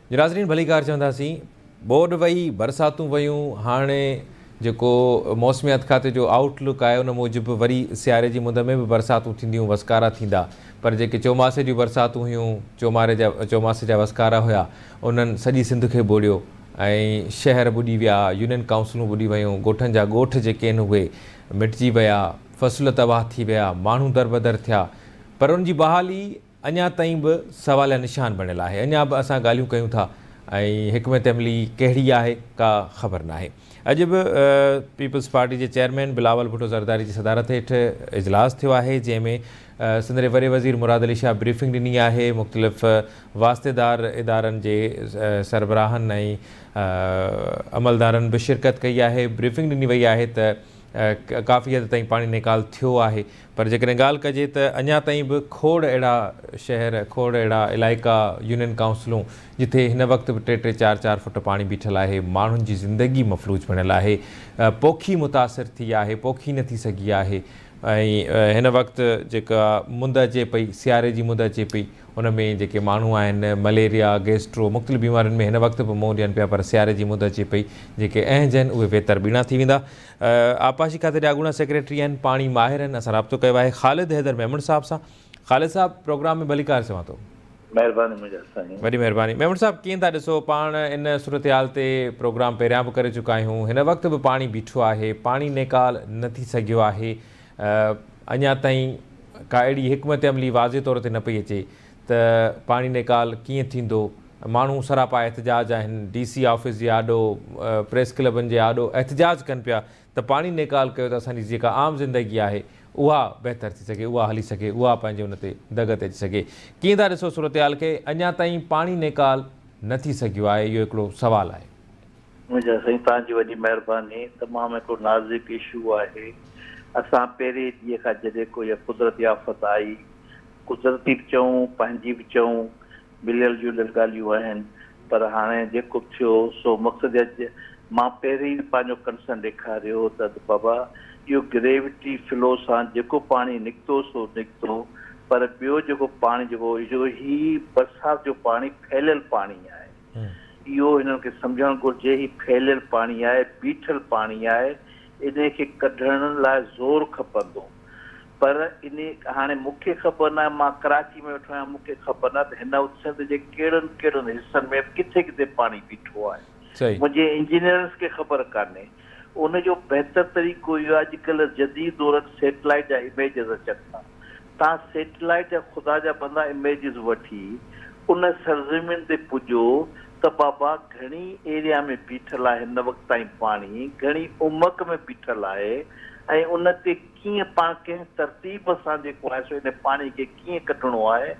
جي ناظرين ڀليڪار چونداسين ٻوڏ وئي برساتون ويون هاڻي جيڪو موسميات کاتي جو آئوٽ لڪ آهي ان موجب وري سياري جي مند ۾ به برساتون ٿينديون وسڪارا ٿيندا پر جيڪي چوماسي جون برساتون هيون چوماري جا چوماسي جا وسڪارا هيا انهن سڄي سنڌ کي ٻوڙيو ۽ شهر ٻڏي ويا يونين ڪائونسلون ٻڏي ويون ڳوٺن جا ڳوٺ جيڪي آهن اهي مٽجي ويا فصل تباهه ٿي ويا ماڻهو دربدر ٿيا پر ان جي بحالي اڃا تائين به سواليا نشان بڻيل آهي، اڃا به اسان ڳالهيون ڪيون ٿا ۽ حڪمت عملي ڪهڙي آهي ڪا خبر ناهي. اڄ به پيپلز پارٽي جي چيئرمين بلاول ڀٽو زرداري جي صدارت هيٺ اجلاس ٿيو آهي، جنهن ۾ سنڌ جي وڏي وزير مراد علي شاهه بريفنگ ڏني آهي، مختلف واسطيدار ادارن جي سربراهن ۽ عملدارن به شرڪت ڪئي آهي، بريفنگ ڏني وئي آهي ته ڪافي حد تائين پاڻي نيڪال ٿيو آهي پر جيڪڏهن ڳالهه ڪجي ته اڃا تائين به کوڙ اهڙا شهر، کوڙ اهڙا علائقا، يونين ڪائونسلون جتي هن وقت به ٽي ٽي چار چار فوٽ پاڻي بيٺل آهي، ماڻهن جي زندگي مفلوج بڻيل آهي، پوکي متاثر ٿي آهي، پوکي نه ٿي سگهي آهي ۽ هن وقت جيڪا مند اچي پئي، سياري جي مند اچي پئي ان ۾ جيڪي ماڻهو آهن مليريا، گيسٽرو مختلف بيمارين ۾ هن وقت به منهن ڏين پيا پر سياري جي مند اچي پئي جيڪي اهنج آهن اهي ويتر ٻيڻا ٿي ويندا. آبپاشي کاتي جا اڳوڻا سيڪريٽري آهن پاڻي ماهر آهن اسان رابطو ڪيو آهي خالد حيدر ميمڻ صاحب سان خالد صاحب پروگرام ۾ ڀليڪار چوان ٿو. مهرباني منهنجا سائين. وڏي مهرباني ميمڻ صاحب ڪيئن ٿا ڏسو پاڻ ان صورتحال تي پروگرام پهريان به ڪري چڪا آهيون هن وقت به پاڻي بيٺو آهي پاڻي نيڪال نه ٿي سگهيو آهي اڃا تائين ڪا اهڙي حڪمت عملي واضح طور تي نه پئي اچي ته پاڻي نيڪال ڪيئن ٿيندو ماڻهو سراپا احتجاج آهن، ڊي سي آفيس جي آڏو، پريس ڪلبن جي آڏو احتجاج ڪن پيا ته پاڻي نيڪال ڪيو ته اسان جي جيڪا عام زندگي آهي اها بهتر ٿي سگهي، اها هلي سگهي، اها پنهنجي ان تي دڳ تي اچي سگهي. ڪيئن ٿا ڏسو صورتحال کي، اڃا تائين پاڻي نيڪال نه ٿي سگهيو آهي، اهو هڪڙو سوال آهي. منهنجا سائين توهان جي وڏي مهرباني تمام هڪڙو نازڪ اشو آهي اسان پهرين ڏينهن کان جڏهن ڪو اها قدرتي آفت آئي قدرتي به چئون پنهنجي به چئون مليل جليل ڳالهيون آهن پر هاڻي جيڪو به ٿيو سو مقصد اڄ مان پهرين ئي پنهنجو ڪنسرن ڏيکاريو ته بابا اهو گريوٽي فلو سان جيڪو پاڻي نڪتو سو نڪتو پر ٻيو جيڪو پاڻي جيڪو هي برسات جو پاڻي ڦهليل پاڻي آهي اهو هنن کي سمجهڻ گهرجي هي ڦهليل پاڻي آهي بيٺل پاڻي آهي انهي کي ڪڍڻ لاء زور کپندو. پر انهي هاڻي مون کي خبر ناهي مان ڪراچي ۾ ويٺو آهيان مون کي خبر ناهي ته هن وقت سنڌ جي ڪهڙن ڪهڙن حصن ۾ ڪٿي ڪٿي پاڻي بيٺو آهي صحيح. منهنجي انجنيئرس کي خبر ڪانهي ان جو بهتر طريقو اهو آهي اڄڪلهه جديد دور ۾ سيٽلائيٽ جا اميجز اچن ٿا تان سيٽلائيٽ جا خدا جا بندا اميجز وٺي ان سرزمين تي پڄو ته بابا گهڻي ايريا ۾ بيٺل آهي هن وقت تائين پاڻي گهڻي عمق ۾ بيٺل آهي ۽ ان تي ڪيئن پاڻ ڪنهن ترتيب سان جيڪو آهي سو ان پاڻي کي ڪيئن ڪڍڻو آهي،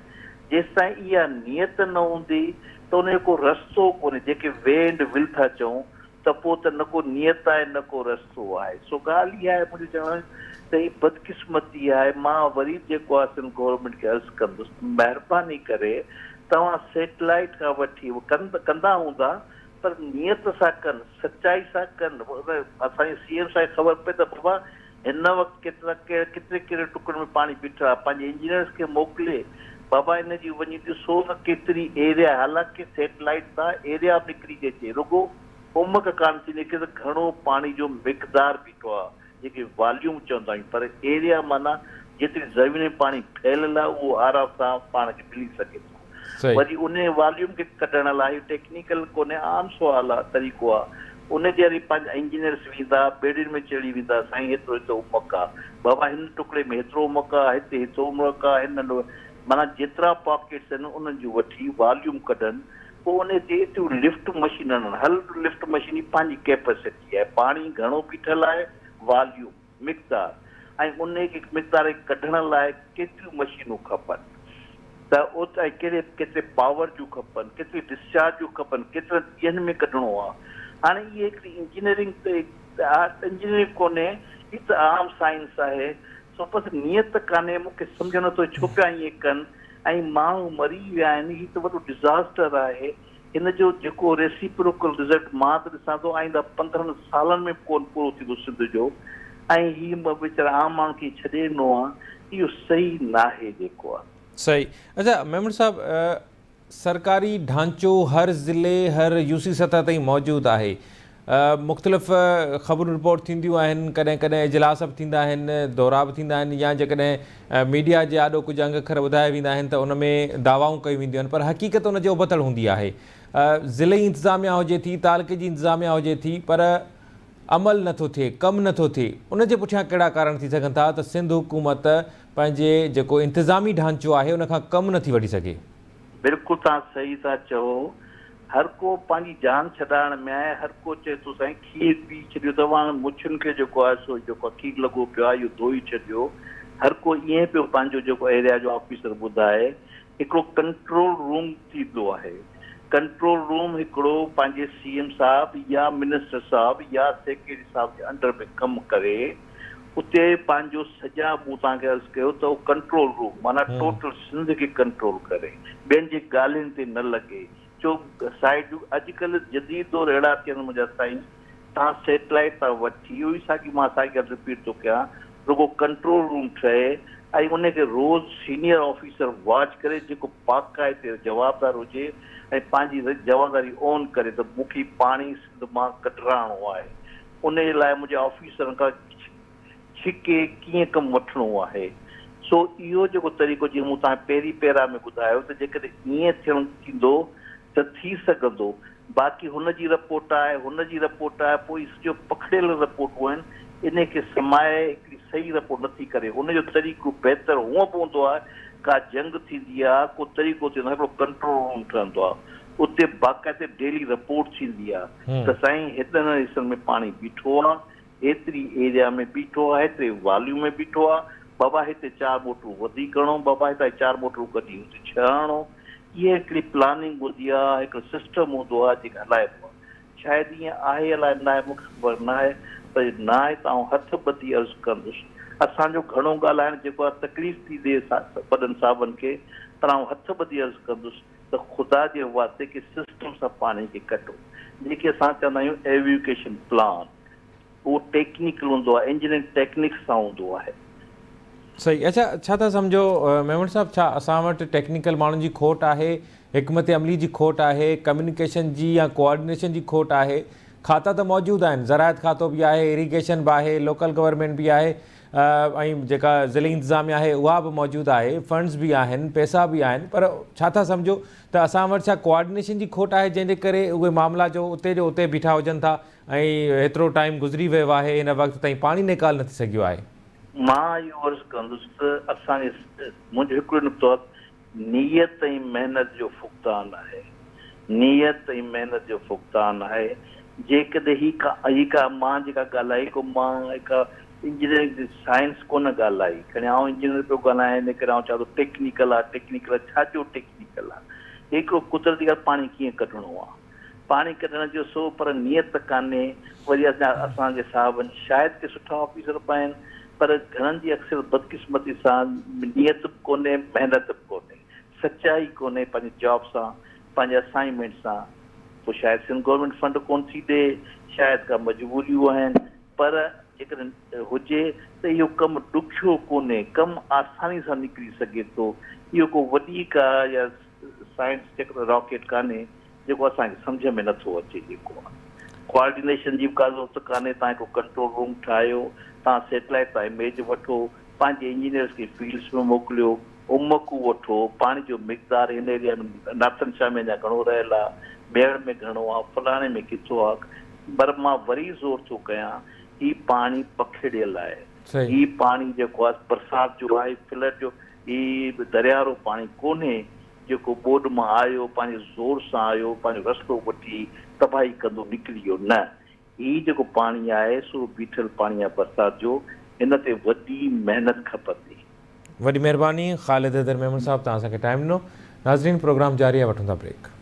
جيستائين اها نيت نه هوندي ته ان جو ڪو رستو ڪونهي، جيڪي وي اينڊ will ٿا چئون ته پوء ته نه ڪو نيت آهي نه ڪو رستو آهي. سو ڳالهه اها آهي منهنجو چوڻ ته هي بدقسمتي آهي، مان وري به جيڪو آهي سنڌ گورنمينٽ کي عرض ڪندس ته مهرباني ڪري توهان سيٽلائيٽ کان وٺي ڪندا هوندا پر نيت سان ڪن، سچائي سان ڪن، اسان جي سي ايم صاحب کي خبر پئي ته بابا هن وقت ڪيترا ڪيتري ڪهڙي ٽڪڙن ۾ پاڻي بيٺل آهي، پنهنجي انجنيئرز کي موڪلي بابا ان جي وڃي ڏسو ته ڪيتري ايريا آهي، حالانڪه سيٽلائيٽ تان ايريا به نڪري ٿي اچي، رڳو عمق ڪانه ٿي نڪري ته گهڻو پاڻي جو مقدار بيٺو آهي، جيڪي واليوم چوندا آهيون، پر ايريا معنيٰ جيتري زمين ۾ پاڻي ڦهليل آهي اهو آرام سان پاڻ کي ملي سگهي ٿو. صحيح. وري انهي واليوم کي ڪڍڻ لاء اهو ٽيڪنيڪل ڪونهي عام سوال آ طريقو آ ان جي وري پنهنجا انجنيئرس ويندا ٻيڙين ۾ چڙهي ويندا سائين هيترو هتي عمق آ بابا هن ٽڪڙي ۾ هيترو عمق آ هتي هيترو عمق آ هن معنيٰ جيترا پاڪيٽس آهن انهن جون وٺي واليوم ڪڍن پوء انهي تي ايتريون لفٽ مشين هڻن هر لفٽ مشين جي پنهنجي ڪيپسٽي آهي پاڻي گهڻو بيٺل آهي واليوم. مقدار ۽ انهي کي مقدار کي ڪڍڻ لاء ڪيتريون مشينون کپن ته ات ۽ ڪهڙي ڪيتري پاور جون کپن، ڪيتري ڊسچارج جون کپن، ڪيترن ڏينهن ۾ ڪڍڻو آ. هاڻي اهي هڪڙي انجنيئرنگ ته انجنيئرنگ ڪونهي هي ته عام سائنس آهي سو بس نيت ڪانهي مون کي سمجهه نٿو اچي ڇو پيا ائين ڪن ۽ ماڻهو مري ويا آهن هي ته وڏو ڊزاسٽر آهي. هن جو جيڪو ريسيپروڪل رزلٽ مان ته ڏسان ٿو آئنده 15 سالن ۾ به ڪونه پورو ٿيندو سنڌ جو ۽ هي ويچارا عام ماڻهن کي ڇڏي ڏنو آ اهو صحيح ناهي جيڪو آ. صحيح اڇا ميمڻ صاحب. سرڪاري ڍانچو هر ضلعي هر يو سي سطح تائين موجود آهي. مختلف خبرون رپورٽ ٿينديون آهن، ڪڏهن ڪڏهن اجلاس به ٿيندا آهن، دورا به ٿيندا آهن يا جيڪڏهن ميڊيا جي آڏو ڪجهه انگ اکر ٻڌايا ويندا آهن ته ان ۾ دعوائون ڪيون وينديون آهن پر حقيقت ان جي ابتڙ هوندي آهي. ضلعي انتظاميا هجي ٿي، تعلقي جي انتظاميا هجي ٿي پر عمل نه ٿو ٿئي، ڪم نه ٿو ٿئي، ان جي پٺيان ڪهڙا ڪارڻ ٿي سگهن ٿا ته سنڌ حڪومت پنهنجي جيڪو انتظامي ڍانچو آهي ان کان ڪم نه ٿي وٺي سگهي. بلڪل توهان صحيح ٿا چئو هر ڪو پنهنجي جان ڇڏائڻ ۾ آهي هر ڪو چئي ٿو سائين کير پي ڇڏيو اٿو هاڻي مڇين کي جيڪو آهي سو جيڪو آهي کير لڳو پيو آهي اهو ڌوئي ڇڏيو هر ڪو ائين پيو پنهنجو جيڪو ايريا جو آفيسر ٻڌائي هڪڙو ڪنٽرول روم ٿيندو آهي ڪنٽرول روم هڪڙو پنهنجي سي ايم صاحب يا منسٽر صاحب يا سيڪريٽري صاحب جي انڊر ۾ ڪم ڪري اتي پنهنجو سڄا مون توهان کي عرض ڪيو ته اهو ڪنٽرول روم معنيٰ ٽوٽل سنڌ کي ڪنٽرول ڪري ٻين جي ڳالهين تي نه لڳي چو سائيڊ جون اڄڪلهه جديد دور اهڙا ٿي ويا آهن منهنجا سائين توهان سيٽلائيٽ تان وٺي اهو ئي ساڳي مان ساڳي ڳالهه رپيٽ ٿو ڪيان رڳو ڪنٽرول روم ٺهي ۽ ان کي روز سينيئر آفيسر واچ ڪري جيڪو باقاعدي جوابدار هجي ۽ پنهنجي جوابداري اون ڪري ته مون کي پاڻي سنڌ مان ڪڍرائڻو آهي انهيء لاء منهنجي آفيسرن کان ڇڪي ڪيئن ڪم وٺڻو آهي. سو اهو جيڪو طريقو جيئن مون توهان کي پهرين پيرا ۾ ٻڌايو ته جيڪڏهن ائين ٿيڻ ٿيندو ته ٿي سگهندو. باقي هن جي رپورٽ آهي، هن جي رپورٽ آهي، پوء اهي سڄو پکڙيل رپورٽون آهن، انهي کي سمائي هڪڙي صحيح رپورٽ نٿي ڪري. ان جو طريقو بهتر هونء به هوندو آهي، ڪا جنگ ٿيندي آهي، ڪو طريقو ٿيندو آهي، هڪڙو ڪنٽرول روم ٺهندو آهي، اتي باقاعدي ڊيلي رپورٽ ٿيندي آهي. ته سائين هيڏن حصن ۾ پاڻي بيٺو آ، هيتري ايريا ۾ بيٺو آ، هيتري واليوم ۾ بيٺو آ، بابا هتي چار موٽرون وڌيڪ هڻو، بابا هتان چار موٽرون ڪڍي هتي ڇهه هڻو. اها هڪڙي پلاننگ هوندي آ، هڪڙو سسٽم هوندو آ جيڪو هلائبو آ. شايد ائين آهي الائي ناهي مون کي خبر ناهي پر جي ناهي ته آئون هٿ ٻڌي عرض ڪندس. اسان جو گهڻو ڳالهائڻ جيڪو آ تڪليف ٿي ڏئي وڏن صاحبن کي پر آئون هٿ ٻڌي عرض ڪندس ته خدا جي واسطي ڪي سسٽم سان پاڻي کي ڪڍو جيڪي اسان چوندا آهيون ايويوڪيشن پلان اهو ٽيڪنيڪل هوندو آهي انجنيئرنگ ٽيڪنڪس سان هوندو آهي. صحيح اڇا ڇا ٿا سمجهو ميمڻ صاحب ڇا اسان وٽ ٽيڪنيڪل ماڻهن جي کوٽ آهي حڪمت عملي جي کوٽ آهي ڪميونيڪيشن جي يا ڪوآرڊينيشن جي کوٽ آهي کاتا ته موجود آهن زراعت کاتو به آهي اريگيشن به آهي لوڪل گورنمينٽ به آهي ۽ جيڪا ضلعي انتظاميا آهي اها به موجود آهي، فنڊز به آهن، پئسا به آهن پر ڇا ٿا سمجهو ته اسان وٽ ڇا ڪوآرڊينيشن جي کوٽ آهي جنهن جي ڪري اهي معاملا جو اتي جو اتي بيٺا هجن ٿا ۽ هيترو ٽائيم گذري ويو آهي هن وقت تائين پاڻي نيڪال نه ٿي سگهيو آهي. مان اهو عرض ڪندس ته اسان جي منهنجو هڪڙو نقطو آهي نيت ۽ محنت جو فقدان آهي. نيت ۽ محنت جو فقدان آهي. جيڪڏهن هي ڪا هي ڪا مان جيڪا ڳالهائي ڪو مان هڪ انجنيئرنگ جي سائنس ڪونه ڳالهائي کڻي آئون انجنيئر پيو ڳالهايان ان ڪري آئون چوان ٿو ٽيڪنيڪل آهي ٽيڪنيڪل آهي ڇا جو ٽيڪنيڪل آهي هي هڪڙو قدرتي ڳالهه پاڻي ڪيئن ڪڍڻو آهي پاڻي ڪڍڻ جو سو پر نيت ڪانهي وري اسان اسان جي صاحبن شايد ڪي سٺا آفيسر به آهن پر گهڻن جي اڪثر بدقسمتي سان نيت به ڪونهي محنت به ڪونهي سچائي ڪونهي پنهنجي جاب سان پنهنجي اسائنمينٽ سان پوء شايد سنڌ گورنمينٽ فنڊ ڪونه ٿي ڏي شايد ڪا مجبوريون آهن پر جيڪڏهن هجي ته اهو ڪم ڏکيو ڪونهي ڪم آساني سان نڪري سگهي ٿو اهو ڪو وڏي ڪا يا سائنس جيڪو راڪيٽ ڪانهي جيڪو اسان کي سمجهه ۾ نٿو اچي جيڪو آ ڪوآرڊينيشن جي به ڪا ضرورت ڪانهي تان هڪڙو ڪنٽرول روم ٺاهيو تان سيٽلائيٽ تان اميج وٺو پنهنجي انجنيئرس کي فيلڊس ۾ موڪليو امڪون وٺو پاڻي جو مقدار هن ايريا ۾ ناٿن شاهه ۾ اڃا گهڻو رهيل آ ميهڙ ۾ گهڻو آ فلاڻي ۾ ڪٿو آ پر مان وري زور ٿو ڪيان هي پاڻي پکيڙيل آهي هي پاڻي جيڪو آ برسات جو آهي فلڊ جو هي درياهه رو پاڻي ڪونهي جيڪو ٻوڏ مان آيو، پنهنجي زور سان آيو، پنهنجو رستو وٺي تباهي ڪندو نڪري ويو. نه، هي جيڪو پاڻي آهي سو بيٺل پاڻي آهي برسات جو، هن تي وڏي محنت کپندي. وڏي مهرباني خالد حيدر ميمڻ صاحب توهان اسان کي ٽائيم ڏنو. ناظرين پروگرام جاري آهي وٺون ٿا بريڪ.